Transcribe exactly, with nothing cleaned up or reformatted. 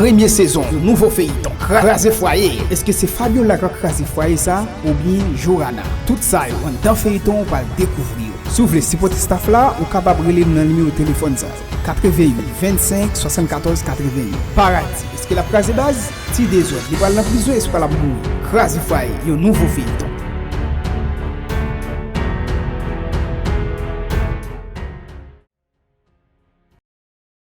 Premye sezon yon nouvo feyiton, Kraze Fwaye. Èske se Fabiola k ap kraze fwaye sa oubyen Jorana? Tout sa yo anndan feyiton ou pral dekouvri yo. Si w vle sipòte staff la, ou kapab rele m nan nimewo telefòn sa yo, katreven uit vennsenk swasannkatòz katreven uit. Paradi, èske l ap kraze baz? Ti Dezòd, li pral nan prizon, èske l ap mouri? Kraze Fwaye, yon nouvo feyiton.